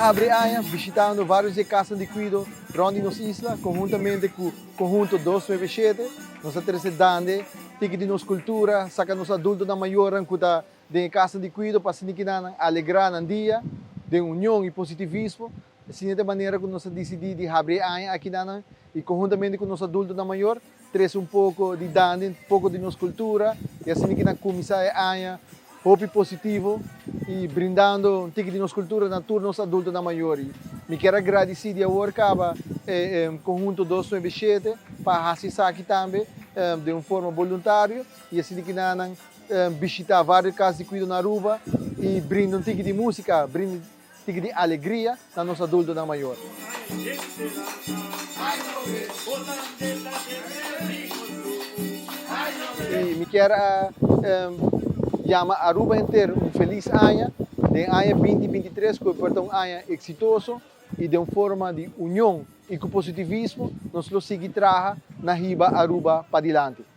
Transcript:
habri aña bishitando varios di e kasnan di kuido rònt di nos isla konhuntamente ku Konhunto 297. Nos a trese dande tiki di nos kultura, saka nos adultonan mayornan ku ta den e kasnan di kuido pa asina kinanan alegrá nan dia den union i positivismo. Asina ta e manera ku nos a disidí di habri e aña akinanan i konhuntamente ku nos adultonan mayor trese un poko di dande, un poko di nos kultura i asina kinan kuminsá e aña hopi positivo i brindando un tiki di nos kultura na tur nos adultonan mayor. I mi kier a gradisí di awor kaba e Konhunto 297 pa hasi esaki tambe den un forma boluntario i asina kinanan bishitá vários kas di kuido na Aruba i brinda un tiki di músika, brinda un tiki di alegria na nos adultonan mayor. I mi kier a yama Aruba henter un felis aña den aña 2023 ku e por ta un aña eksitoso i den un forma di union i ku positivismo nos lo sigui traha na hiba Aruba padilanti.